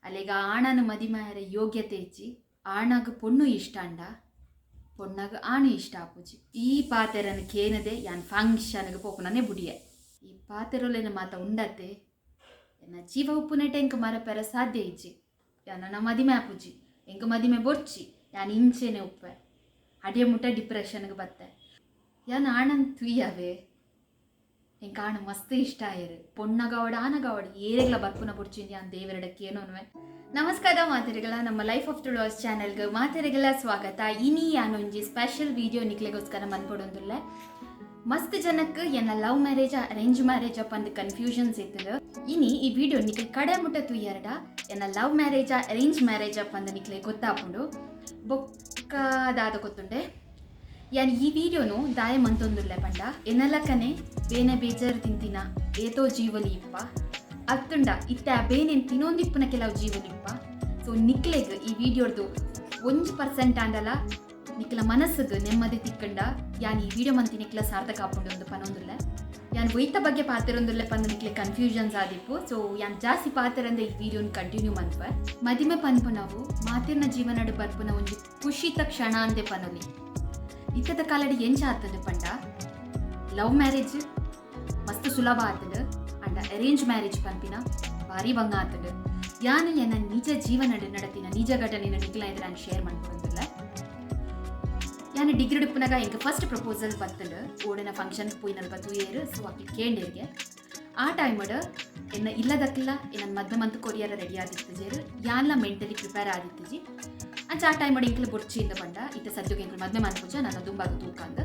ಅಲೆಗ ಆಣನ ಮದಿಮಾಯರ ಯೋಗ್ಯತೆ ಇಜ್ಜಿ. ಆಣಗ್ ಪೊಣ್ಣು ಇಷ್ಟ ಅಂಡ ಪೊಣ್ಣಗ್ ಆಣು ಇಷ್ಟ ಆಪುಜಿ. ಈ ಪಾತೆರನ್ ಕೇನದೆ ಯಾನ್ ಫಂಕ್ಷನ್ಗ್ ಪೋಪುನನೆ ಬುಡಿಯೆ. ಈ ಪಾತೆರೊಲೆನ ಮಾತ ಉಂಡತೆ ಎನ್ನ ಜೀವ ಉಪ್ಪುನೆಟ ಎಂಕ್ ಮರಪೆರೆ ಸಾಧ್ಯ ಇಜ್ಜಿ. ಯಾನ್ ಮದಿಮೆ ಆಪುಜಿ, ಎಂಕ್ ಮದಿಮೆ ಬೊರ್ಚಿ, ಯಾನ್ ಇಂಚೆನೆ ಉಪ್ಪೆ. ಅಡಿಯ ಮುಟ್ಟ ಡಿಪ್ರೆಷನ್ಗೆ ಬತ್ತೆ. ಯಾನ್ ಆಣನ್ ತುಯ್ಯವೇ, ಎಂಕ್ ಆಣ ಮಸ್ತ್ ಇಷ್ಟ ಆಯೆರ್. ಪೊಣ್ಣಗಾವಡ್ ಆನಗಾವಡ್ ಏರೆಗ್ಲ ಬರ್ಪುನ ಬೊರ್ಚಿಂದು ಯಾನ್ ದೇವರೆಡ ಕೇನೋನ್ವೆ. ನಮಸ್ಕಾರ ಮಾತೆರೆಗಳ, ನಮ್ಮ ಲೈಫ್ ಆಫ್ ತುಳುವಾಸ್ ಚಾನೆಲ್ಗೆ ಮಾತೆರೆಗಳ ಸ್ವಾಗತ. ಇನಿ ಯಾನೊಂಜಿ ಸ್ಪೆಷಲ್ ವಿಡಿಯೋ ನಿಕ್ಲೆಗೋಸ್ಕರ ಮನ್ಪೊಡೊಂದುಲ್ಲೆ. ಮಸ್ತ್ ಜನಕ್ಕೆ ಎನ್ನ ಲವ್ ಮ್ಯಾರೇಜ್ ಅರೇಂಜ್ ಮ್ಯಾರೇಜ್ ಪಂದ್ ಕನ್ಫ್ಯೂಷನ್ಸ್ ಇತ್ತದ. ಇನಿ ಈ ವಿಡಿಯೋ ನಿಕ್ಲೆ ಕಡೆ ಮುಟ್ಟ ತುಯ್ಯರ್ಡ ಎನ್ನ ಲವ್ ಮ್ಯಾರೇಜ್ ಅರೇಂಜ್ ಮ್ಯಾರೇಜ್ ಪಂದ್ ನಿಕ್ಲೆ ಗೊತ್ತಾಪುಂಡು. ಬೊಕ್ಕ ದಾದ ಗೊತ್ತುಂಡೆ, ಯಾನ್ ಈ ವಿಡಿಯೋನು ದಾಯ ಮಂತೊಂದುಲ್ಲೆ ಪಂಡ, ಎನ್ನಲಕ್ಕನೆ ಬೇನೆ ಬೇಜಾರು ತಿಂತಿನ ಏತೋ ಜೀವಲಿ ಇಪ್ಪ ಅತ್ತುಂಡ ಇತ್ತೆ ಆ ಬೇನೆನ್ ತಿನೊಂದಿಪ್ಪುನ ಕೆಲವು ಜೀವಲಿಪ್ಪ. ಸೊ ನಿಕ್ಲೆಗ್ ಈ ವಿಡಿಯೋರ್ದು 1% ಆಂಡಲ ನಿಕ್ಲ ಮನಸ್ಸುಗ್ ನೆಮ್ಮದಿ ತಿಕ್ಕಂಡ ಯಾನ್ ಈ ವಿಡಿಯೋ ಮಂತಿ ನಿಕ್ಲ ಸಾರ್ಥಕ ಆಪುಂಡು ಒಂದು ಪನೊಂದುಲ್ಲೆ. ಯಾನ್ ಒಯ್ತ ಬಗ್ಗೆ ಪಾತೆರೊಂದುಲ್ಲೆ ಪಂದ್ ನಿಕ್ಲೆ ಕನ್ಫ್ಯೂಷನ್ಸ್ ಆದಿಪ್ಪು. ಸೊ ಯಾನ್ ಜಾಸ್ತಿ ಪಾತೆರಂದೆ ಈ ವಿಡಿಯೋನ್ ಕಂಟಿನ್ಯೂ ಮನ್ಪೆ. ಮದಿಮೆ ಪನ್ಪುನವು ಮಾತಿರ್ನ ಜೀವನಡ್ ಬರ್ಪುನ ಒಂಜಿ ಖುಷಿತ ಕ್ಷಣ ಅಂದೆ ಪನೊಲಿ. ಇತ್ತದ ಕಾಲಡ್ ಎಂಚ ಆತಂದು ಪಂಡ, ಲವ್ ಮ್ಯಾರೇಜ್ ಮಸ್ತ್ ಸುಲಭ ಆತಂಡು, ಅಂಡ ಅರೇಂಜ್ ಮ್ಯಾರೇಜ್ ಪನ್ಪಿನ ಭಾರಿ ಬಂಗ ಆತಂಡು. ಯಾನು ಎನ್ನ ನಿಜ ಜೀವನಡ್ ನಡತಿನ ನಿಜ ಘಟನೆನ ನಿಕ್ಲ ಎದುರು ನಾನು ಶೇರ್ ಮನ್ಪೊಡೊಂದುಲ್ಲೆ. ಯಾನು ಡಿಗ್ರಿ ಡುಪ್ಪುನಗ ಎಂಕ್ ಫಸ್ಟ್ ಪ್ರಪೋಸಲ್ ಬತ್ತಂಡು. ಓಡನ ಫಂಕ್ಷನ್ ಪೋಯಿನಲ್ಪ ತೂಯೇರು. ಸೊ ಅಕ್ಲು ಕೇಂಡೇರ್ಗೆ. ಆ ಟೈಮಡ್ ಎನ್ನ ಇಲ್ಲದಕ್ಲ ಎನ್ನ ಮದ್ಮೆ ಮಂತ್ ಕೊರಿಯರ ರೆಡಿ ಆದಿತ್ತುಜೆರ್. ಯಾನ್ಲ ಮೆಂಟಲಿ ಪ್ರಿಪೇರ್ ಆದಿತ್ತುಜಿ. ಅಂಚ ಆ ಟೈಮಡ್ ಎಂಕ್ಲ ಬೊರ್ಚಿ ಇಂದ ಪಂಡ, ಇತ್ತೆ ಸದ್ಯಕ್ಕೆ ಎಂಕ್ಲು ಮದ್ಮೆ ಮನ್ಪುಜ, ನನ್ನ ದುಂಬಾಗ ತೂಕಂದ್.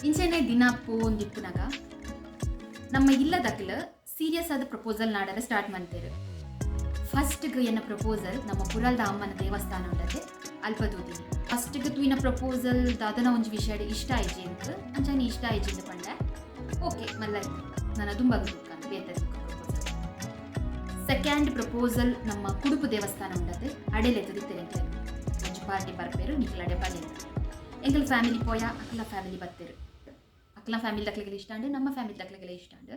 ಇಂಚೆನೆ ದಿನ ಪೋಂದಿಪ್ಪುನಗ ನಮ್ಮ ಇಲ್ಲದಕ್ಲ ಸೀರಿಯಸ್ ಆದ ಪ್ರಪೋಸಲ್ ನಾಡರೆ ಸ್ಟಾರ್ಟ್ ಮಂತೇರು. ಫಸ್ಟ್ಗೆ ಎನ್ನ ಪ್ರಪೋಸಲ್ ನಮ್ಮ ಪುರಲ್ದ ಅಮ್ಮನ ದೇವಸ್ಥಾನ ಉಂಡತೆ, ಅಲ್ಪ ತೂತಿನಿ. ಫಸ್ಟ್ಗೆ ತೂಯಿನ ಪ್ರಪೋಸಲ್ ದಾದನ ಒಂಜಿ ವಿಷಯ ಇಷ್ಟ ಆಯ್ಜಿ ಎಂಕ್. ಅಂಚಾನೆ ಇಷ್ಟ ಆಯ್ಜಿ ಇಂದ ಪಂಡೆ. ಓಕೆ ಮಲ್ಲ ನನ್ನ ದುಂಬಾಗ ತೂಕಂದ್ ಬೇತೆ ತೂಕ ಪ್ರಪೋಸಲ್. ಸೆಕೆಂಡ್ ಪ್ರಪೋಸಲ್ ನಮ್ಮ ಕುಡುಪು ದೇವಸ್ಥಾನ ಉಂಡತೆ, ಅಡೆಲೆತ್ತದಿತ್ತೆ ಎಂಕ್ಲೆ. ಒಂಜಿ ಪಾರ್ಟಿ ಬರ್ಪೇರು, ನಿಕ್ಲ ಅಡೆ ಬಲೆ. ಎಂಕಲ್ ಫ್ಯಾಮಿಲಿ ಪೋಯ, ಅಕ್ಲ ಫ್ಯಾಮಿಲಿ ಬತ್ತೇರು. ಅಕ್ಲ ಫ್ಯಾಮಿಲಿ ದಕ್ಲೆಗೆಲ್ಲ ಇಷ್ಟ ಅಂಡ್ ನಮ್ಮ ಫ್ಯಾಮಿಲಿ ದಕ್ಲೆಗೆಲ್ಲ ಇಷ್ಟ ಅಂಡ್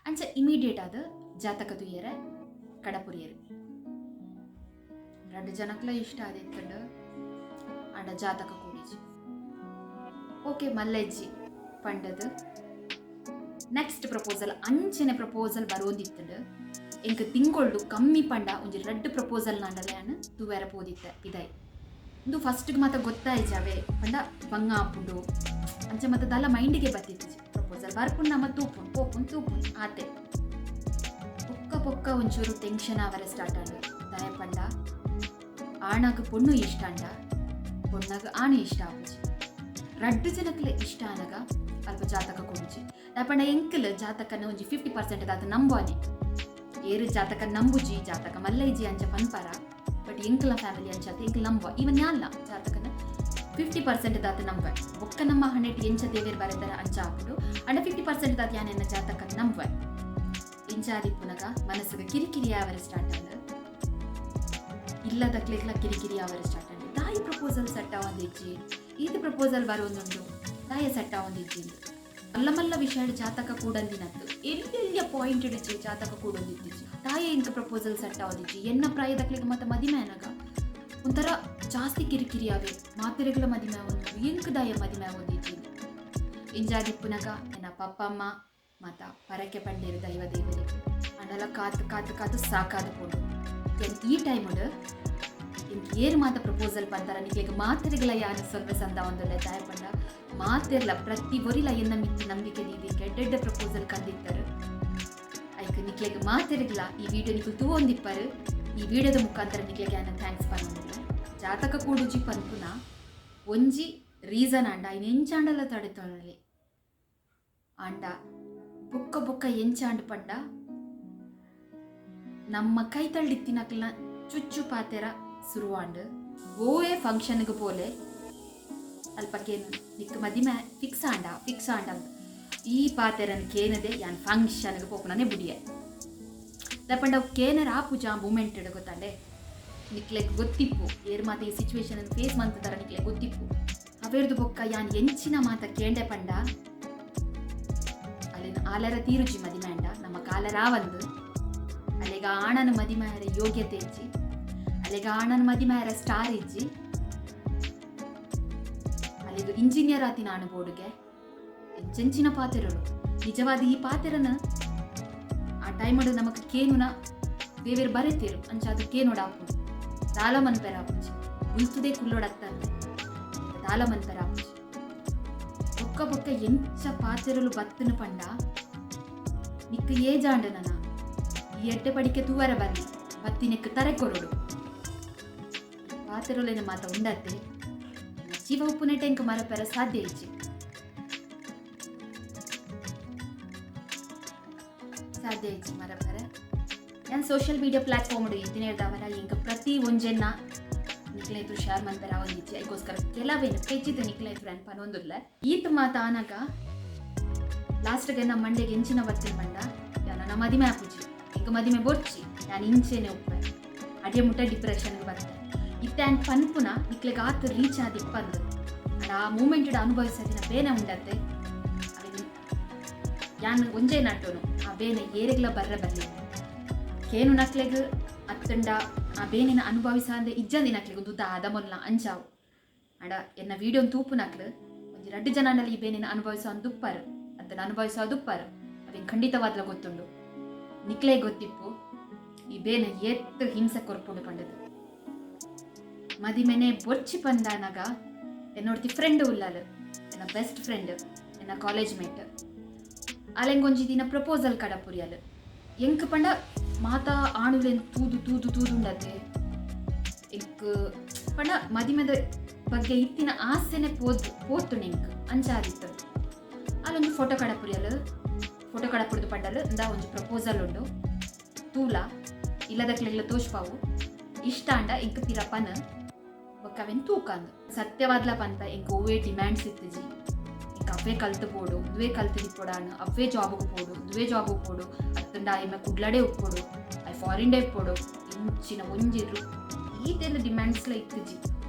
ಅಂಚ ಇಮಿಡಿಯೇಟ್ ಆದ ಜಾತಕ ತುಯ್ಯರೆ ಕಡಪುರಿಯರು. ರಡ್ಡು ಜನಕ್ಲ ಇಷ್ಟ ಆದಿತ್ತಂಡು, ಅಂಡ ಜಾತಕ ಕೂಡಿಜಿ. ಓಕೆ ಮಲ್ಲೆಜ್ಜಿ ಪಂಡದು ನೆಕ್ಸ್ಟ್ ಪ್ರಪೋಸಲ್ ಅಂಚನೆ ಪ್ರಪೋಸಲ್ ಬರೋಂದಿತ್ತಂಡು. ಎಂಕ್ ತಿಂಗೊಳ್ಡು ಕಮ್ಮಿ ಪಂಡ ಒಂಜಿ ರಡ್ಡು ಪ್ರಪೋಸಲ್ ನಾಂಡಲ ಯಾನ್ ತೂವೆರ ಪೋದಿತ್ತೆ ಪಿದಾಯಿ. ಇಂದು ಫಸ್ಟ್ಗೆ ಮಾತ ಗೊತ್ತಾಯ್ಜಾವೆ ಪಂಡ ಬಂಗ ಆಪುಂಡು ಅಂಚೆ ಮತ್ತೆ ದಲ ಮೈಂಡಿಗೆ ಬತ್ತಿತ್ತು. ಪ್ರಪೋಸಲ್ ಬರ್ಪುಂಡು, ನಮ್ಮ ತೂಪುಂಡು, ಪೋಪುಂಡು, ತೂಪುಂಡು ಆತೆ. ಪೊಕ್ಕ ಪೊಕ್ಕ ಒಂಚೂರು ಟೆನ್ಷನ್ ಆವರೆ ಸ್ಟಾರ್ಟ್ ಆಂಡ್. ದಾಯ ಪಂಡ, ಆಣಗ್ ಪೊಣ್ಣು ಇಷ್ಟ ಅಂಡ ಪೊಣ್ಣಗ್ ಆಣು ಇಷ್ಟ ಆಪುಜಿ. ರಡ್ಡು ಜನಕ್ಲೆ ಇಷ್ಟ ಆನಗ ಅಲ್ಪ ಜಾತಕ ಕೊಡುಜಿ. ದಾಯ ಪಂಡ, ಎಂಕಲ್ ಜಾತಕನ ಒಂಜಿ 50% ದಾತ ನಂಬುವಾನೆ. ಏರು ಜಾತಕ ನಂಬುಜಿ, ಜಾತಕ ಮಲ್ಲೈಜಿ ಅಂಚ ಪನ್ಪಾರ. ಬಟ್ ಎಂಕಲ ಫ್ಯಾಮಿಲಿ ಅಂಚ ಎಂಕಲ್ ನಂಬುವ. ಈವನ್ ಯಾನ್ಲ ಜಾತಕನ 50% ದಾತ ನಂಬುವೆ. ಬೊಕ್ಕ ನಮ್ಮ ಹಣೆಟ್ ಎಂಚ ದೇವೇರ್ ಬರೆದರ ಅಂಚ ಆಪುಂಡು. ಅಂಡ 50% ದಾತ ಯಾನೆನ್ನ ಜಾತಕ ನಂಬುವೆ. ಇಂಚಾದಿಪ್ಪುನಗ ಮನಸ್ಸುಗೆ ಕಿರಿಕಿರಿ ಆವರೆ ಸ್ಟಾರ್ಟ್ ಆಂಡ್. ಇಲ್ಲದಕ್ಲೆಗ್ಲ ಕಿರಿಕಿರಿ ಆವರೆ ಸ್ಟಾರ್ಟ್ ಆಂಡ್. ದಾಯಿ ಪ್ರಪೋಸಲ್ ಸೆಟ್ ಆವೊಂದಿಜ್ಜಿ, ಈತ ಪ್ರಪೋಸಲ್ ಬರೋಂದುಂಡು, ದಾಯ ಸೆಟ್ ಆವೊಂದಿಜ್ಜಿ. ಮಲ್ಲ ಮಲ್ಲ ವಿಷಯ ಜಾತಕ ಕೂಡಂದಿನತ್ತು, ಎಲ್ಲೆಲ್ಲಿಯ ಪಾಯಿಂಟ್ ಇಡಿಚಿ ಜಾತಕ ಕೂಡೊಂದಿತ್ತಿಜ್ಜಿ. ದಾಯ ಇಂಕ ಪ್ರಪೋಸಲ್ ಸೆಟ್ ಆವೊಂದಿಜ್ಜಿ. ಎನ್ನ ಪ್ರಾಯದಕ್ಲೆಗ್ ಮತ್ತೆ ಮದಿಮೆ ಆನಗ ಒಂಥರ ಜಾಸ್ತಿ ಕಿರಿಕಿರಿ ಆವೆ. ಮಾತೆರೆಗಳ ಮದಿಮೆ ಆವೊಂದು, ಎಂಕ್ ದಾಯ ಮದಿಮೆ ಆವೊಂದಿಜ್ಜಿ. ಇಂಜಾದಿಪ್ಪುನಗ ಎನ್ನ ಪಪ್ಪಮ್ಮ ಮಾತ ಪರಕೆ ಪಂಡೇರು ದೈವ ದೇವರಿಗೆ. ಅಂಡಲ ಕಾತು ಕಾತು ಕಾತು ಸಾಕಾದ ಪೋಂಡು. ಈ ಟೈಮುಡು ಎಂಕ್ ಏರು ಮಾತ ಪ್ರಪೋಸಲ್ ಪಂತಾರ, ನಿಕ್ಲೆಗ್ ಮಾತೆರೆಗಳ ಯಾನ್ ಸೊಲ್ವೆ ಸಂದಾವೊಂದುಲ್ಲೆ. ದಾಯ ಪಂಡ, ಮಾತೆರ್ಲ ಪ್ರತಿ ಒರಿಲ ಎನ್ನ ಮಿತ್ತ್ ನಂಬಿಕೆ ದೀದಿ ಎಡ್ಡೆಡ್ಡೆ ಪ್ರಪೋಸಲ್ ಕಂದಿತ್ತರು. ಐಕ್ ನಿಕ್ಲೆಗ್ ಮಾತೆರೆಗ್ಲ, ಈ ವಿಡಿಯೋ ನಿಕುಲು ತೂವೊಂದಿಪ್ಪರು, ಈ ವಿಡಿಯೋದ ಮುಖಾಂತರ ನಿಕ್ಲೆಗ್ ಯಾನ thanks ಪನೊಂದುಲ್ಲೆ. ಜಾತಕ ಕೂಡುಜಿ ಪನ್ಪುನ ಒಂಜಿ ರೀಸನ್ ಆಂಡ ಐನ್ ಎಂಚಾಂಡಲ ತಡೆತೊನೊಲಿ. ಆಂಡ ಬೊಕ್ಕ ಬೊಕ್ಕ ಎಂಚಾಂಡ್ ಪಂಡ, ನಮ್ಮ ಕೈತಲ್ಡಿತ್ತಿನಕ್ಲ್ನ ಚುಚ್ಚು ಪಾತೆರ ಸುರುವಾಂಡ್. ಓವೇ ಫಂಕ್ಷನ್ಗೆ ಪೋಲೆ, ಅಲ್ಪಕೇನು ನಿಕ್ ಮದಿಮೆ ಫಿಕ್ಸ್ ಆಂಡ, ಫಿಕ್ಸ್ ಆಂಡ ಅಂದ್. ಈ ಪಾತೆರನ್ ಕೇನದೆ ಯಾನ್ ಫಂಕ್ಷನ್ಗೆ ಪೋಪುನನೆ ಬುಡಿಯೆ. ದಾಯೆ ಅವು ಕೇನರ ಆಪುಜ ಆ ಮೂಮೆಂಟ್ ಗೊತ್ತಾಂಡೆ. ನಿಕ್ಲೆಗ್ ಗೊತ್ತಿಪ್ಪು, ಏರ್ ಮಾತ ಈ ಸಿಚುವೇಶನ್ ಫೇಸ್ ಮಂತದಾರ ನಿಕ್ಲೆಗ್ ಗೊತ್ತಿಪ್ಪು. ಅವೇರ್ದು ಬೊಕ್ಕ ಯಾನ್ ಎಂಚಿನ ಮಾತ ಕೇಂಡೆ ಪಂಡ, ಅಲ್ಲಿನ ಆಲರ ತೀರುಜಿ ಮದಿಮೆ ಅಂಡ ನಮ್ಮ ಕಾಲರ ಒಂದು ಅಲೆಗ ಆಣನ ಮದಿಮಾಯರ ಯೋಗ್ಯತೆ ಇಜ್ಜಿ, ಅಲೆಗ ಆಣನ ಮದಿಮಾಯರ ಸ್ಟಾರ್ ಇಜ್ಜಿ, ಅಲೆಗ ಇಂಜಿನಿಯರ್ ಆತಿನ ಆಣ ಬೋಡುಗೆ ಎಂಚೆಂಚಿನ ಪಾತೆರಳು. ನಿಜವಾದ ಈ ಪಾತೆರನ ಆ ಟೈಮಡು ನಮಕ್ ಕೇನುನ ದೇವೇರು ಬರೆತೇರು ಅಂಚ ಅದು ಕೇನೋಡ ಆಪುಂಡು. ದಾಲ ಮನ್ಪೆರ ಆಪುಜಿ, ಉಲ್ತುದೇ ಕುಲ್ಲೋಡತ್ತಂದೆ ದಾಲ ಮನ್ಪೆರ ಆಪುಜಿ. ಬೊಕ್ಕ ಬೊಕ್ಕ ಎಂಚ ಪಾತೆರಲು ಬತ್ತನ ಪಂಡ ನಿಕ್ಕ ಏಜಾಂಡ ನನ ಈ ಎಡ್ಡೆ ಪಡಿಕೆ ತೂವರ ಬಲ್ಲಿ ಬತ್ತಿನೆಕ್ ತರೆ ಕೊರೊಡು. ಪಾತೆರೊಲೆನ ಮಾತ ಉಂಡತ್ತೆ ಜೀವ ಉಪ್ಪುನೆಟ ಎಂಕ್ ಮರಪೆರ ಸಾಧ್ಯ ಇಜ್ಜಿ. ಸಾಧ್ಯ ಇಜ್ಜಿ ಮರಪೆರೆ. ಯಾನ್ ಸೋಷಿಯಲ್ ಮೀಡಿಯಾ ಪ್ಲಾಟ್ಫಾರ್ಮ್ ಇತ್ತಿನೇರ್ದವರ ಎಂಕ್ ಪ್ರತಿ ಒಂಜೆನ್ನ ನಿಕ್ಲೆ ಎದುರು ಶೇರ್ ಮನ್ಪೆರ ಒಂದಿಜ್ಜಿ. ಐಕೋಸ್ಕರ ಕೆಲವೇನು ಪೆಜ್ಜಿದ ನಿಕ್ಲೆ ಎದುರು ಅನ್ಪ ಪನೊಂದುಲ್ಲ. ಈತ್ ಮಾತ ಆನಗ ಲಾಸ್ಟ್ಗೆ ನಮ್ಮ ಮಂಡೆಗೆ ಎಂಚಿನ ಬತ್ತಿನ ಪಂಡ ಯಾನ ಮದಿಮೆ ಆಪುಜಿ, ಎಂಕ್ ಮದಿಮೆ ಬೊರ್ಚಿ, ಯಾನ್ ಇಂಚೆನೆ ಉಪ್ಪೆ ಅಡಿಯ ಮುಟ್ಟ ಡಿಪ್ರೆಷನ್ಗೆ ಬತ್ತೆ. ಇತ್ತೆ ಆನ್ ಪನ್ಪುನ ನಿಕ್ಲೆಗ್ ಆತ್ ರೀಚ್ ಆದಿಪ್ಪಂದು ಅಂಡ ಆ ಮೂಮೆಂಟ್ ಅನುಭವಿಸದಿನ ಬೇನೆ ಉಂಡತ್ತೆ. ಅವೆನ್ ಯಾನ್ ಒಂಜೇ ನಟ್ಟೋನು ಆ ಬೇನೆ ಏರೆಗ್ಲ ಬರ್ರ ಬರ್ಲಿ ಕೇನು ನಕ್ಲೆಗ್ ಅತ್ತಂಡ ಆ ಬೇನೆನ ಅನುಭವಿಸಂದೆ ಇಜ್ಜಂದಿ ನಕ್ಲೆಗ್ ದುಡ್ಡು ಆದ ಮೊಲ್ಲ ಅಂಚಾವು. ಅಂಡ ಎನ್ನ ವೀಡಿಯೋನ್ ತೂಪು ನಕ್ಲು ಒಂಜಿ ರಡ್ಡು ಜನ ಈ ಬೇನೆನ ಅನುಭವಿಸೋ ದುಪ್ಪಾರು ಅದನ್ನ ಅನುಭವಿಸೋ ದುಪ್ಪಾರು ಅವೇನು ಖಂಡಿತವಾದ್ಲ ಗೊತ್ತುಂಡು. ನಿಕ್ಲೇ ಗೊತ್ತಿಪ್ಪು ಈ ಬೇನೆ ಏತ್ ಹಿಂಸೆ ಕೊರ್ಪುಂಡು ಪಂಡದು. ಮದಿಮೆನೆ ಬೊರ್ಚಿ ಪಂದಾನಗ ಎನ್ನೊಡ್ತಿ ಫ್ರೆಂಡ್ ಉಲ್ಲಾಲು, ಎನ್ನ ಬೆಸ್ಟ್ ಫ್ರೆಂಡ್, ಎನ್ನ ಕಾಲೇಜ್ ಮೇಟ್ ಅಲೆಂಗೊಂಜಿ ದಿನ ಪ್ರಪೋಸಲ್ ಕಡಪುರಿಯಲು. ಎಂಕ್ ಪಂಡ ಮಾತಾ ಆಣುಲೆನ್ ತೂದು ತೂದು ತೂದುಂಡತೆ ಎಂಕ್ ಪಂಡ ಮದಿಮೆದ ಬಗ್ಗೆ ಇತ್ತಿನ ಆಸೆನೆ ಪೋತು ಎಂಕ್ ಅಂಚಾದಿತ್ತು. ಅಲ್ಲೊಂದು ಫೋಟೋ ಕಡಪುರಿಯಲು, ಫೋಟೋ ಕಡಪುರಿದು ಪಂಡಲು ಇಂದ ಒಂಜಿ ಪ್ರಪೋಸಲ್ ಉಂಡು ತೂಲ ಇಲ್ಲದಕ್ಲೆಗ್ಲ ತೋಷ್ಪಾವು ಇಷ್ಟ ಅಂಡ ಎಂಕ್ ಪಿರಪನ್ ಬೊಕ್ಕ ಅವೆನ್ ತೂಕಂದು. ಸತ್ಯವಾದ್ಲ ಪನ್ಪ ಎಂಕ್ ಒವ್ವೇ ಡಿಮ್ಯಾಂಡ್ಸ್ ಇತ್ತಿಜಿ, ಎಂಕ್ ಅವೇ ಕಲ್ತು ಪೋಡು, ಉಂದುವೇ ಕಲ್ತಿದಿಪ್ಪೊಡಾನು, ಅವೇ ಜಾಬುಗು ಪೋಡು, ಉಂದುವೇ ಜಾಬುಗು ಪೋಡು, ಅತ್ತಂಡ ಆಯ್ಮೆ ಕುಡ್ಲಡೆ ಉಪ್ಪೊಡು, I foreign day ಉಪ್ಪೊಡು, ಇಂಚಿನ ಒಂಜಿ ಈತೆಲ್ಲ ಡಿಮ್ಯಾಂಡ್ಸ್ಲ ಇತ್ತಿಜಿ.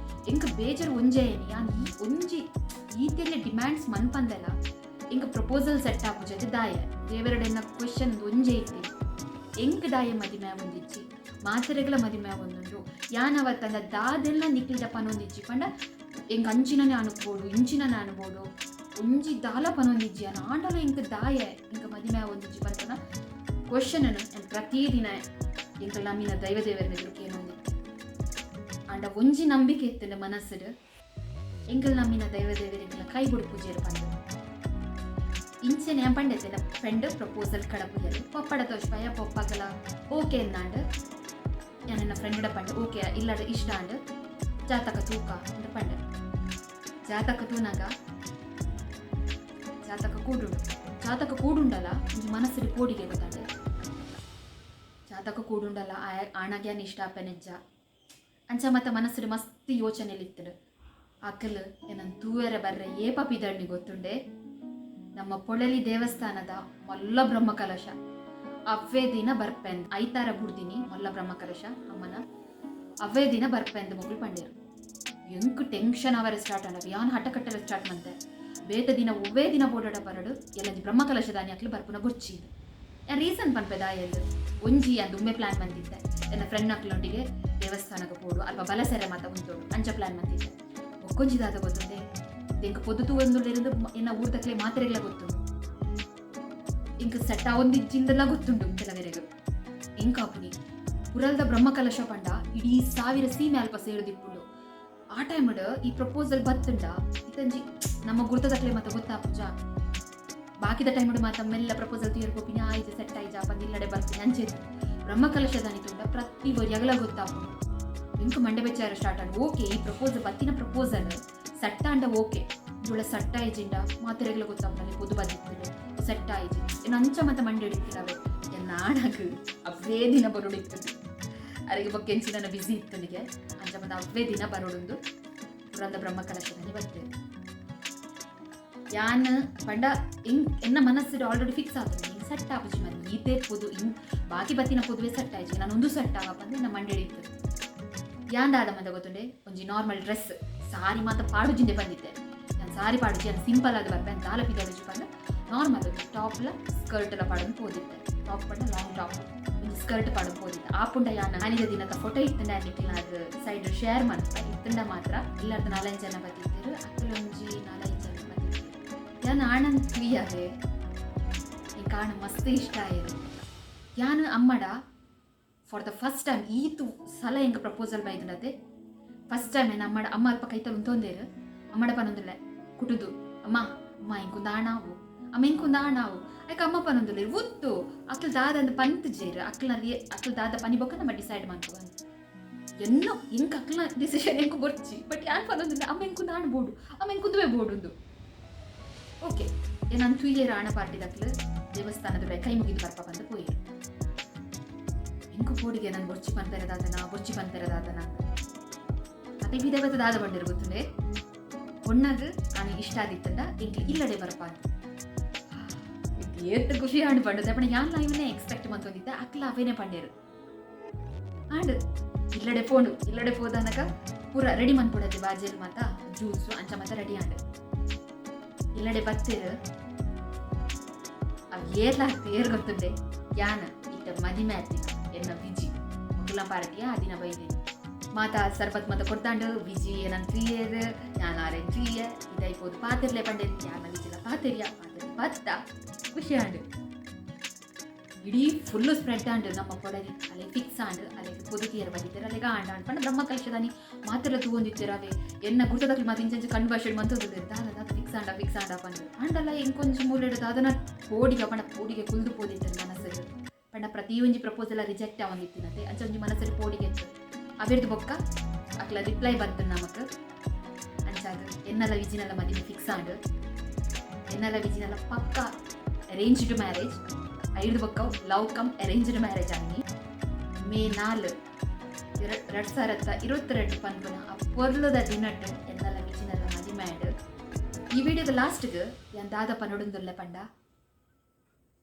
ಎಂಕ್ ಬೇಜಾರು ಒಂಜೇ ಯಾನ್ ಈ ಒಂಜಿ ಈತೆಲ್ಲ ಡಿಮ್ಯಾಂಡ್ಸ್ ಮನ್ಪಂದೆಲ್ಲ ಎಂಕ್ ಪ್ರಪೋಸಲ್ ಸೆಟ್ ಆಪುಜತೆ ದಾಯ ದೇವರಡೆನ್ನ ಕ್ವಶನ್ ಒಂಜೇ ಇತ್ತಿ ಎಂಕ್ ದಾಯ ಮದಿಮೆ ಒಂದಿಜ್ಜಿ, ಮಾತೆರೆಗ್ಲ ಮದಿಮೆ ಒಂದುಂಡು, ಯಾನವತ್ತಂದ ದಾದೆಲ್ಲ ನಿಕ್ಲಿಡ ಪನೊಂದಿಜ್ಜಿ ಪಂಡ ಎಂಕ್ ಅಂಚಿನನೇ ಅನುಪೋಡು ಇಂಚಿನನೇ ಅನುಬೋಡು ಒಂಜಿ ದಾಲ ಪನೊಂದಿಜ್ಜಿ ಅನ್ನ ಆಂಡಲ ಎಂಕ್ ದಾಯ ಎಂಕ್ ಮದಿಮೆ ಒಂದಿಜ್ಜಿ ಪನ್ಪನ ಕ್ವಶನ್ ಅನ್ನು ಪ್ರತಿದಿನ ಎಂಕ್ ನಮ್ಮಿನ ದೈವ ದೇವರ ಎದುರು ಕೇನೊಂದಿತ್ತು. ಆಂಡ ಒಂಜಿ ನಂಬಿಕೆ ಇತ್ತಂಡ ಮನಸ್ಸುಡು ಎಂಕಲ್ ನಮ್ಮಿನ ದೈವ ದೇವರೆಗ್ಲ ಕೈ ಬುಡು ಪೂಜೆರು ಪಂಡ ಇಂಚೆನೆ ಪಂಡೆತೆ ಫ್ರೆಂಡ್ ಪ್ರಪೋಸಲ್ ಕಡಪುಯಲು ಪಪ್ಪಡ ತೋಷ್ಪಾಯ ಪೊಪ್ಪಗಲ ಓಕೆ ಅಂದಾಂಡ್ ಯಾನೆನ್ನ ಫ್ರೆಂಡ್ ಪಂಡೆ ಓಕೆ ಇಲ್ಲಡ ಇಷ್ಟ ಅಂಡ್ ಜಾತಕ ತೂಕ ಅಂತ ಪಂಡೆ. ಜಾತಕ ತೂನಾಗ ಜಾತಕ ಕೂಡುಂಡು, ಜಾತಕ ಕೂಡುಂಡಲ ಒಂಜಿ ಮನಸ್ಸಿಗೆ ಪೋಡಿಗೆ ಗೊತ್ತಾಂಡೆ. ಜಾತಕ ಕೂಡುಂಡಲ ಆಣಗ್ಯಾನ್ ಇಷ್ಟ ಆಪೆನೆಜ್ಜ ಅಂಚ ಮತ್ತೆ ಮನಸ್ಸಿಗೆ ಮಸ್ತ್ ಯೋಚನೆಲಿತ್ತಡು. ಅಕಲ್ ಏನನ್ ತೂವೆರೆ ಬರ್ರೆ ಏಪ ಪಿದಣ್ಣಿ ಗೊತ್ತುಂಡೆ. ನಮ್ಮ ಪೊಳಲಿ ದೇವಸ್ಥಾನದ ಮಲ್ಲ ಬ್ರಹ್ಮಕಲಶ ಅವ್ವೇ ದಿನ ಬರ್ಪೆಂದ್ ಐತಾರ ಬುಡ್ದಿನಿ ಮಲ್ಲ ಬ್ರಹ್ಮಕಲಶ ಅಮ್ಮನ ಅವ್ವೇ ದಿನ ಬರ್ಪೆಂದ್ ಮೊಗಲು ಪಂಡೇರು. ಎಂಕ್ ಟೆನ್ಷನ್ ಅವರ ಸ್ಟಾರ್ಟ್ ಆಂಡ ಯಾನ್ ಹಠ ಕಟ್ಟರೆ ಸ್ಟಾರ್ಟ್ ಮಂತೆ ಬೇತ ದಿನ ಒವ್ವೇ ದಿನ ಬೋಡಡ ಬರಡು ಎಲ್ಲಂಜಿ ಬ್ರಹ್ಮಕಲಶ ದಾನಿ ಅಕ್ಲು ಬರ್ಪುನ ಬೊರ್ಚಿ. ಯಾನ್ ರೀಸನ್ ಪನ್ಪೆ ದಾಯೆಂದು ಒಂಜಿ ಅಂದ್ ಉಮ್ಮೆ ಪ್ಲಾನ್ ಬಂದಿದ್ದೆ ಎನ್ನ ಫ್ರೆಂಡ್ ಅಕ್ಲೊಂಡಿಗೆ ದೇವಸ್ಥಾನಕ್ಕೆ ಪೋಡು ಅಲ್ಪ ಬಲಸೆರೆ ಮಾತ ಉಂತೋಡು ಅಂಚ ಪ್ಲಾನ್ ಬಂದಿದ್ದೆ. ಒಕ್ಕೊಂಜಿದಾದ ಗೊತ್ತುಂಡೆ ಎಂಕ್ ಪೊದು ತೂವೊಂದುಲ್ಲೆರ್ ಎನ್ನ ಊರ್ದಕ್ಲೆ ಮಾತೆರೆಗ್ಲ ಗೊತ್ತುಂಡು, ಎಂಕ್ ಸೆಟ್ ಆವೊಂದಿಜ್ಜಿಂದಲ ಗೊತ್ತುಂಡು ಕೆಲವೆರೆಗ್. ಎಂಕಾಪುನಿ ಪುರಲ್ದ ಬ್ರಹ್ಮಕಲಶ ಪಂಡ ಇಡೀ 1000 ಸೀಮೆ ಅಲ್ಪ ಸೇರುದಿಪ್ಪುಂಡು. ಆ ಟೈಮ್ಡ್ ಈ ಪ್ರಪೋಸಲ್ ಬತ್ತುಂಡ ಇತ್ತಂಜಿ ನಮ್ಮ ಗುರ್ತದಕ್ಲೆ ಮಾತ ಗೊತ್ತಾಪುಜ. ಬಾಕಿದ ಟೈಮ್ಡ್ ಮಾತ ಮೆಲ್ಲ ಪ್ರಪೋಸಲ್ ತೂಯರ್ ಪೋಪಿನಿ ಆಯ್ತು ಸೆಟ್ ಆಯ್ಜ ಪಂದ್ ಇಲ್ಲಡೆ ಬರ್ತೀನಿ ಅಂಚೆತ್ತು. ಬ್ರಹ್ಮಕಲಶ ದಾನಿ ತೂಂಡ ಪ್ರತಿ ಒರಿಯಗಲ ಗೊತ್ತಾಪುಂಡು. ಎಂಕ್ ಮಂಡೆ ಬೆಚ್ಚಾರ ಸ್ಟಾರ್ಟ್ ಆಂಡ್ ಓಕೆ ಈ ಪ್ರಪೋಸಲ್ ಬತ್ತಿನ ಪ್ರಪೋಸಲ್ ಸೆಟ್ ಆಂಡ ಓಕೆ ಇವುಳ ಸೆಟ್ ಆಯ್ಜಿಂಡ ಮಾತೆರೆಗ್ಲ ಗೊತ್ತಾಪುಂಡಲ್ಲಿ ಪೊದು ಬದಿತ್ತುಂಡು ಸೆಟ್ ಆಯ್ಜಿ ಎನ್ನ ಅಂಚ ಮತ ಮಂಡೆ ಹಿಡಿತಿರವೆ. ಎನ್ನ ಆಣಗ್ ಅವ್ವೇ ದಿನ ಬರೋಡಿತ್ತು ಅರೆಗೆ ಬೊಕ್ಕ ಎಂಚಿನ ಬಿಸಿ ಇತ್ತುನಿಗೆ ಅಂಚ ಮತ ಅವ್ವೇ ದಿನ ಬರೋಡುಂದು ಪುರಂದ ಬ್ರಹ್ಮಕಲಶದಲ್ಲಿ ಬರ್ತೇವೆ. ಯಾನ್ ಪಂಡ ಎನ್ನ ಮನಸ್ಸು ಆಲ್ರೆಡಿ ಫಿಕ್ಸ್ ಆತದೆ ಹಿಂಗೆ ಸೆಟ್ ಆಪುಜಿ ಮನೆ ಈತೇ ಪೊದು ಇನ್ ಬಾಕಿ ಬತ್ತಿನ ಪೊದುವೆ ಸೆಟ್ ಆಯ್ಜಿ ನಾನೊಂದು ಸೆಟ್ ಆಗಪ್ಪ ಎನ್ನ ಮಂಡೆ ಹಿಡಿತು. ಯಾನ್ ದಾದ ಮಂದ ಗೊತ್ತುಂಡೆ ಒಂಜಿ ನಾರ್ಮಲ್ ಡ್ರೆಸ್ ಸಾರಿ ಮಾತ ಪಾಡುಜಿಂದೆ ಬಂದಿದ್ದೆ ನಾನು ಸಾರಿ ಪಾಡುಜಿ ನಾನು ಸಿಂಪಲ್ ಆದ ಬರ್ಪೆ ದಾಲ ಪಿದಾಡುಜಿ ಪಂಡ ನಾರ್ಮಲ್ ಒಂಜಿ ಟಾಪ್ಲ ಸ್ಕರ್ಟ್ ಎಲ್ಲ ಪಾಡೊಂದು ಪೋದಿತ್ತೆ. ಟಾಪ್ ಪಂಡ ಲಾಂಗ್ ಟಾಪ್, ಒಂಜಿ ಸ್ಕರ್ಟ್ ಪಾಡೊಂದು ಪೋದಿತ್ತೆ. ಆಪುಂಡ ಯಾನ್ ಆನಿದ ದಿನತ ಫೋಟೋ ಇತ್ತಂಡ ನಿಕ್ಲೆಗ್ ಸೈಡ್ ಶೇರ್ ಮನ್ಪೆ. ಇತ್ತಂಡ ಮಾತ್ರ. ಇಲ್ಲರ್ದ್ ನಾಲೈನ್ ಜನ ಬತ್ತಿತ್ತೆರ್, ಅಕುಲೊಂಜಿ ನಾಲೈನ್ ಜನ ಬತ್ತಿತ್ತೆರ್. ಯಾನ್ ಆಣನ್ ತೂಯವೆ, ಎಂಕ್ ಆಣ್ ಮಸ್ತ್ ಇಷ್ಟ ಆಯೆರ್. ಯಾನ್ ಅಮ್ಮಡ ಫಾರ್ the first time, ಈತ್ ಸಲ ಎಂಕ್ ಪ್ರಪೋಸಲ್ ಬೈದ್ಂಡತೆ, ಫಸ್ಟ್ ಟೈಮ್ ಏನ್ ಅಮ್ಮಡ, ಅಮ್ಮ ಅಲ್ಪ ಕೈತಲ್ ಉಂತೊಂದೇರ್, ಅಮ್ಮಡ ಪನೊಂದುಲ್ಲೆ ಕುಟುದು, "ಅಮ್ಮ, ಅಮ್ಮ, ಎಂಕೊಂದು ಆಣಾವು, ಅಮ್ಮ, ಎಂಕೊಂದು ಆಣಾವು." ಐಕ್ ಅಮ್ಮ ಪನೊಂದುಲ್ಲೆರ್, "ಉಂತು, ಅಕ್ಲ್ ದಾದಂದ್ ಪಂತುಜೆರ್, ಅಕ್ಲ್ನ ಅಕ್ಲ್ ದಾದ ಪನಿ ಬೊಕ್ಕ ನಮ್ಮ ಡಿಸೈಡ್ ಮನ್ಪುವ." ಎನ್ನ ಎಂಕ್ ಅಕ್ಲ್ನ ಡಿಸಿಷನ್ ಎಂಕ್ ಬೊರ್ಚಿ, ಬಟ್ ಯಾನ್ ಪನೊಂದುಲ್ಲೆ, "ಅಮ್ಮ, ಎಂಕೊಂದು ಆಣ್ ಬೋಡು, ಅಮ್ಮ, ಎಂಕುಂದುವೆ ಬೋಡುಂದು." ಓಕೆ, ಏನನ್ ತೂಯೆರ್ ಆಣ ಪಾರ್ಟಿದಕ್ಲು, ದೇವಸ್ಥಾನದ ಕೈ ಮುಗಿದು ಬರ್ಪ ಬಂದು ಪೋಯೆರ್. ಎಂಕು ಪೋಡಿಗೆ, ನನ್ ಬೊರ್ಚಿ ಪನ್ಪೆರದಾದನ, ಬೊರ್ಚಿ ಪನ್ಪೆರದಾದನ. ಅದೇ ವಿಧವತ ದಾದ ಬಂಡಿರು ಗೊತ್ತುಂಡೆ? ಪೊಣ್ಣಗ್ ಆನೆ ಇಷ್ಟ ಆದಿತ್ತಂಡ ಎಂಕ್ಲು ಇಲ್ಲಡೆ ಬರ್ಪ. ಏತ್ ಖುಷಿ ಆಂಡ್ ಪಂಡದ ಪಂಡ, ಯಾನ್ಲ ಇವನೇ ಎಕ್ಸ್ಪೆಕ್ಟ್ ಮಂತೊಂದಿದ್ದೆ, ಅಕ್ಲ ಅವೇನೆ ಪಂಡೇರು. ಆಂಡ್ ಇಲ್ಲಡೆ ಫೋನು, ಇಲ್ಲಡೆ ಪೋದಾನಗ ಪೂರ ರೆಡಿ ಮನ್ಪೊಡತ್ತೆ, ಬಾಜೆಲ್ ಮಾತ, ಜ್ಯೂಸು ಅಂಚ ಮಾತ ರೆಡಿ ಆಂಡ್. ಇಲ್ಲಡೆ ಬತ್ತೇರು. ಅವ್ ಏರ್ಲ ಏರ್ ಗೊತ್ತುಂಡೆ? ಯಾನ್ ಇತ್ತ ಮದಿಮೆ ಆತಿನ ಎನ್ನ ವಿಜಿ ಮೊದಲ ಪಾರ್ಟಿಯ ಆ ದಿನ ಬೈದಿನಿ. ಮಾತ ಸರ್ಬತ್ ಮಾತ ಕೊಡ್ತಾಂಡು. ವಿಜಿ ಏನನ್ ತ್ರೀಯರ್, ಯಾನ್ ಆರೆನ್ ತ್ರೀಯ ಇದಾಯ್ಬೋದು. ಪಾತಿರ್ಲೆ ಪಂಡೆ, ಯಾನ ವಿಜಿಲ ಪಾತೆರಿಯ, ಪಾತೆರ್ ಪತ್ತ ಖುಷಿ ಆಂಡ್. ಇಡೀ ಫುಲ್ಲು ಸ್ಪ್ರೆಡ್ ಆಂಡ್ ನಮ್ಮ ಪೊಡರಿ. ಅಲೆ ಫಿಕ್ಸ್ ಆಂಡ್. ಅಲೆಗ್ ಪೊದುತಿಯರ್ ಬದಿತ್ತೆರ್, ಅಲೆಗ ಆಂಡ ಆಂಡ್ ಪಂಡ ಬ್ರಹ್ಮ ಕಲಶದಾನಿ ಮಾತೆಲ್ಲ ತೂವೊಂದಿತ್ತೆರ್. ಅವೆ ಎನ್ನ ಗುರ್ತದಕ್ಲು ಮಾತ ಇಂಚ ಕಣ್ಣು ಭಾಷೆ ಮಂತೊಂದುಲ್ಲೆರ್, ದಾದ ದಾದ, ಫಿಕ್ಸ್ ಆಂಡ, ಫಿಕ್ಸ್ ಆಂಡ ಪಂದ್. ಆಂಡಲ ಎಂಕೊಂಜಿ ಮೂಲೆಡ್ ದಾದನ ಪೋಡಿಗೆ ಪಂಡ ಪೋಡಿಗೆ ಕುಲ್ದು ಪೋದಿತ್ತೆರ್ ಮನಸ್ಸಿಗೆ. ಪಂಡ ಪ್ರತಿಯೊಂಜಿ ಪ್ರಪೋಸಲ್ ರಿಜೆಕ್ಟ್ ಆವೊಂದಿತ್ತಿನತೆ, ಅಂಚ ಒಂಜಿ ಮನಸ್ಸಲ್ಲಿ ಪೋಡಿಗೆ ಇತ್ತು. ಅವೆರ್ದು ಬೊಕ್ಕ ಅಕ್ಲ ರಿಪ್ಲೈ ಬತ್ತು ನಮಕ್. ಅಂಚಾದ್ ಎನ್ನಲ ವಿಜಿನಲ ಮದಿಮೆ ಫಿಕ್ಸ್ ಆಂಡ್. ಎನ್ನಲ ವಿಜಿನಲ ಪಕ್ಕ ಅರೇಂಜ್ಡ್ ಮ್ಯಾರೇಜ್. ಐದು ಬೊಕ್ಕ ಲವ್ ಕಮ್ ಅರೇಂಜ್ಡ್ ಮ್ಯಾರೇಜ್ ಆಗಿ ಮೇ 4 2022 ಪನ್ಪುನ ಆ ಪೊರ್ಲುದ ದಿನಟ್ ಎನ್ನಲ ವಿಜಿನಲ ಮದಿಮೆ ಆಂಡ್. ಈ ವಿಡಿಯೋದ ಲಾಸ್ಟ್ಗೆ ಯಾನ್ ದಾದ ಪನೊಡುಂದುಲ್ಲೆ ಪಂಡ,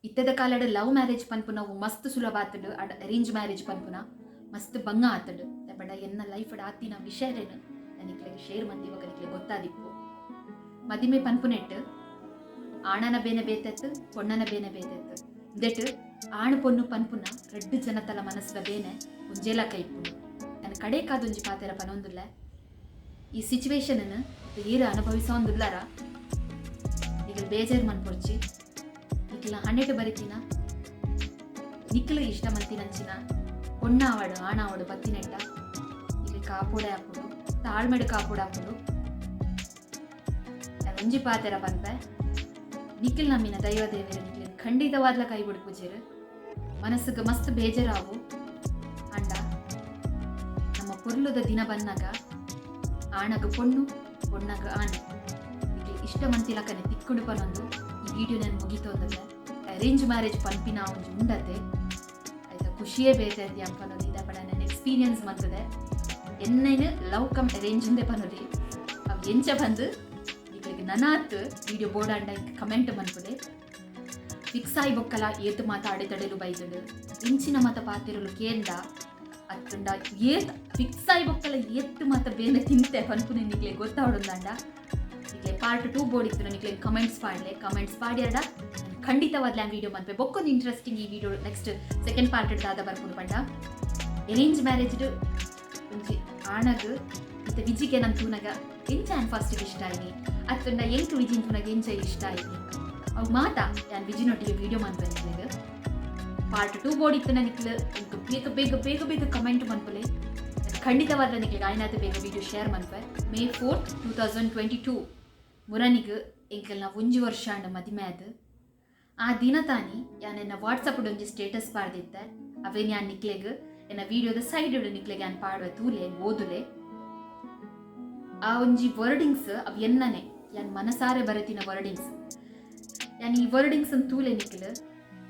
ಇತ್ತೆದ ಕಾಲಡ್ ಲವ್ ಮ್ಯಾರೇಜ್ ಪನ್ಪುನವು ಮಸ್ತ್ ಸುಲಭ ಆತುಂಡು, ಅಡ್ ಅರೇಂಜ್ ಮ್ಯಾರೇಜ್ ಪನ್ಪುನ ಮಸ್ತ್ ಬಂಗ ಆತುಂಡು. ಪಂಡ ಎನ್ನ ಲೈಫ್ ಆತಿನ ವಿಷಯರೇನು ನಿಕ್ಲೆಗ್ ಶೇರ್ ಮಂದಿ ಬೊಕ ನಿಕ್ಲೆಗ್ ಗೊತ್ತಾದಿಪ್ಪು. ಮದಿಮೆ ಪನ್ಪುನೆಟ್ ಆಣನ ಬೇನೆ ಬೇತೆತ್ತು, ಪೊಣ್ಣನ ಬೇನೆ ಬೇತೆತ್ತು. ಇಂದೆಟ್ ಆಣ್ ಪೊಣ್ಣು ಪನ್ಪುನ ರಡ್ಡ್ ಜನತಲ ಮನಸ್ಸುದ ಬೇನೆ ಒಂಜೇಲಕ ಇಪ್ಪುಂಡು. ಯಾನ್ ಕಡೇಕಾದೊಂಜಿ ಪಾತೆರ ಪನೊಂದುಲ್ಲೆ. ಈ ಸಿಚುವೇಶನ್ ಏರ್ ಅನುಭವಿಸೋಂದುಲ್ಲಾರ, ನಿಕಲ್ ಬೇಜಾರ್ ಮನ್ಪೊರ್ಚಿ. ನಿಕ್ಲ ಹಣೆಟ್ ಬರಿತಿನ, ನಿಕ್ಲು ಇಷ್ಟ ಮಂತಿನಂಚಿನ ಪೊಣ್ಣ ಆವಡು, ಆಣ ಆವಡು ಬತ್ತಿನೆಟ್ಟ ನಿಕ್ಲು ಕಾಪೋಡೆ ಆಪುಂಡು, ತಾಳ್ಮೆಡ್ ಕಾಪೋಡೆ ಆಪುಂಡು. ಯಾನ್ ಒಂಜಿ ಪಾತೆರ ಪನ್ಪೆ, ನಿಖಿಲ್ ನಮ್ಮಿನ ದೈವ ದೇವೆರ್ ನಿಕ್ಲೆನ್ ಖಂಡಿತವಾದ್ಲ ಕೈ ಬಿಡ್ಪುಜೆರ್. ಮನಸ್ಸುಗ್ ಮಸ್ತ್ ಬೇಜಾರಾವು, ಅಂಡ ನಮ್ಮ ಪೊರ್ಲುದ ದಿನ ಬನ್ನಗ ಆಣಗ ಪೊಣ್ಣು, ಪೊಣ್ಣಗ ಆಣೆ ನಿಕ್ಲೆ ಇಷ್ಟ ಮಂತಿಲಕನೆ ತಿಕ್ಕುಡು ಪನೊಂದು ಈ ವಿಡಿಯೋ ನಾನು ಮುಗಿತೋಂದಲ್ಲ. ಅರೇಂಜ್ ಮ್ಯಾರೇಜ್ ಪನ್ಪಿನ ಒಂಜಿ ಉಂಡತೆ, ಆಯ್ತಾ, ಖುಷಿಯೇ ಬೇತೆ ಅಂತ ಪನೊಲಿ. ಇದ ಪಡ ನನ್ನ ಎಕ್ಸ್ಪೀರಿಯನ್ಸ್ ಮಂತದೆ. ಎನ್ನೈನ್ ಲವ್ ಕಮ್ ಅರೇಂಜ್ ಇಂದೆ ಪನೊಲಿ. ಅವ್ ಎಂಚ ಬಂದು ನಿಕ್ಲೆಗ್ ನನಾತ್ ವಿಡಿಯೋ ಬೋರ್ಡ್ ಅಂಡ ಕಮೆಂಟ್ ಮನ್ಪುಲೆ. ಫಿಕ್ಸ್ ಆಯಿ ಬೊಕ್ಕಲ ಏತ್ ಮಾತ ಅಡೆತಡೆಲು ಬೈದುಂಡು, ಇಂಚಿನ ಮಾತ ಪಾತೆರಲು ಕೇಂದ ಅತ್ತುಂಡ, ಏತ್ ಫಿಕ್ಸ್ ಆಯಿ ಬೊಕ್ಕಲ ಏತ್ ಮಾತ ಬೇನೆ ತಿಂತೆ ಪನ್ಪುನೆ ನಿಕ್ಲೆ ಗೊತ್ತಾವಡುಂದಾಂಡ, ನಿಕ್ಲೆ ಪಾರ್ಟ್ 2 ಬೋಡಿತ್ತು, ನಿಕ್ಲೆ ಕಮೆಂಟ್ಸ್ ಪಾಡ್ಲೆ. ಕಮೆಂಟ್ಸ್ ಪಾಡ್ಯಾಡ ಖಂಡಿತವಾದ್ಲ ವಿಡಿಯೋ ಮನ್ಪೆ. ಬೊಕ್ಕೊಂದು ಇಂಟ್ರೆಸ್ಟಿಂಗ್ ಈ ವಿಡಿಯೋ ನೆಕ್ಸ್ಟ್ ಸೆಕೆಂಡ್ ಪಾರ್ಟ್ ದಾದ ಬರ್ಪುಂಡು ಪಂಡ, ಅರೇಂಜ್ ಮ್ಯಾರೇಜ್ ಒಂಜಿ ಆಣಗ್ ಇತ್ತೆ ವಿಜಿಗೆ ನನ್ ತೂನಗ ಎಂಚ ಆನ್ ಫಸ್ಟ್ ಇಷ್ಟ ಆಯ್ನಿ, ಅತ್ತುಂಡ ಎಂಕ್ ವಿಜಿನ್ ತೂನಗ ಎಂಚ ಇಷ್ಟ ಆಯ್ನಿ, ಅವು ಮಾತ ಯಾನ್ ವಿಜಿನೊಟ್ಟಿಗೆ ವಿಡಿಯೋ ಮನ್ಪೆ. ನಿಕ್ಲೆಗ್ ಪಾರ್ಟ್ 2 ಬೋಡಿತ್ತು, ನಿಕ್ಲು ಎಂಕ್ ಬೇಗ ಬೇಗ ಬೇಗ ಬೇಗ ಕಮೆಂಟ್ ಮನ್ಪುಲೆ. ಖಂಡಿತವಾದ ನಿಕ್ಲೆಗ್ ಆಯ್ನಾತ ಬೇಗ ವಿಡಿಯೋ ಶೇರ್ ಮನ್ಪೆ. ಮೇ 4 2022 ಮುರನಿಗ್ ಎಂಕಲ್ನ ಒಂಜಿ ವರ್ಷ ಅಂಡ ಮದಿಮೆ ಆದ್. ಆ ದಿನ ತಾನಿ ಯಾನ್ ಎನ್ನ ವಾಟ್ಸಪ್ ಒಂಜಿ ಸ್ಟೇಟಸ್ ಪಾಡ್ದಿತ್ತೆ. ಅವೇನ್ ಯಾನ್ ನಿಕ್ಲೆಗ್ ಎನ್ನ ವಿಡಿಯೋದ ಸೈಡ್ ನಿಕ್ಲೆಗ್ ಯಾನ್ ಪಾಡುವೆ, ತೂಲೆ, ಓದುಲೆ. ಆ ಒಂಜಿ ವರ್ಡಿಂಗ್ಸ್ ಅವ್ ಎನ್ನನೆ, ಯಾನ್ ಮನಸಾರೆ ಬರೆತಿನ ವರ್ಡಿಂಗ್ಸ್. ಯಾನ್ ಈ ವರ್ಡಿಂಗ್ಸ್ ತೂಲೆ ನಿಕ್ಲು.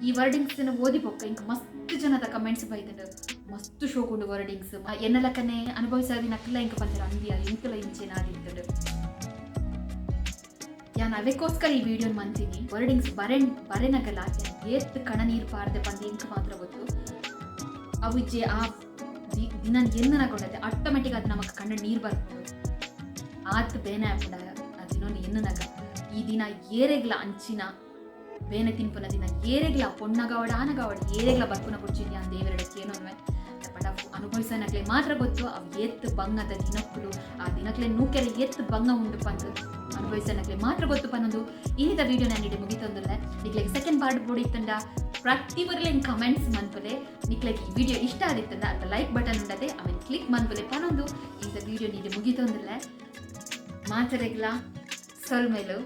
ಈ ವರ್ಡಿಂಗ್ಸ್ ಓದಿ ಬೊಕ್ಕ ಇಂಕ್ ಮಸ್ತ್ ಜನದ ಕಮೆಂಟ್ಸ್ ಬೈದುಂಡು, ಮಸ್ತ್ ಶೋಕುಂಡು ವರ್ಡಿಂಗ್ಸ್, ಎನ್ನಲಕ್ಕನೆ ಅನುಭವಿಸಾದಿನ ಅಕ್ಲ ಇಂಕ ಪಂತರ ಅಂದಿಯ, ಇಂಕಲ ಇಂಚೆನಾದಿತ್ತುಂಡು. ಯಾನ್ ಅವೆಕ್ಕೋಸ್ಕರ ಈ ವಿಡಿಯೋ ಮಂತೀನಿ. ವರ್ಡಿಂಗ್ಸ್ ಬರೆನ್ ಬರೆನಗಲ ಯಾನ್ ಏತ್ ಕಣ ನೀರು ಪಾರ್ದೆ ಪಂದ್ ಇಂಕ್ ಮಾತ್ರ ಗೊತ್ತು. ಅವು ಇಜ್ಜೆ ಆ ದಿನ ಎನ್ನನಗೊಂಡತೆ ಆಟೋಮೆಟಿಕ್ ಅದು ನಮಕ್ ಕಣ್ಣ ನೀರು ಬರ್ಪುಂಡು. ಆತ್ ಬೇನೆ ಆಪುಂಡ ಆ ದಿನೊನು ಎನ್ನನಗ. ಈ ದಿನ ಏರೆಗ್ಲ ಅಂಚಿನ ಬೇನೆ ತಿನ್ಪುನ ದಿನ ಏರೆಗ್ಲ ಪೊಣ್ಣಗಾವಡ್ ಆನಗಾವಡ್ ಏರೆಗ್ಲ ಬರ್ಪುನ ಬೊಡ್ಚಿ ಯಾನ್ ದೇವೆರೆಡ ಕೇನೊನ್ವೆ. ಪಂಡ ಅನುಭವಿಸನಕ್ಲೆ ಮಾತ್ರ ಗೊತ್ತು ಅವು ಏತ್ ಬಂಗದ ದಿನಕ್ಕುಲು, ಆ ದಿನಕ್ಲೆ ನೂಕೆರೆ ಏತ್ ಬಂಗ ಉಂಡು ಪಂದ್ ಅನುಭವಿಸನಕ್ಲೆ ಮಾತ್ರ ಗೊತ್ತು ಪನ್ನೊಂದು ಇನಿದ ವಿಡಿಯೋ ನಾನು ಇಡೆ ಮುಗಿತೊಂದುಲ್ಲೆ. ನಿಕ್ಲೆಗ್ ಸೆಕೆಂಡ್ ಪಾರ್ಟ್ ಬೋಡಿತ್ತಂಡ ಪ್ರತಿ ಒರಿಲೆನ್ ಕಮೆಂಟ್ಸ್ ಮನ್ಪುಲೆ. ನಿಕ್ಲೆಗ್ ಈ ವಿಡಿಯೋ ಇಷ್ಟ ಆದಿತ್ತಂಡ ಅಲ್ಪ ಲೈಕ್ ಬಟನ್ ಉಂಡತೆ, ಅವೆನ್ ಕ್ಲಿಕ್ ಮನ್ಪುಲೆ ಪನೊಂದು ಇಂತ ವಿಡಿಯೋ ನೀಡೆ ಮುಗಿತೊಂದುಲ್ಲೆ. ಮಾತೆರೆಗ್ಲಾ ಸೊಲ್ಮೆಲು.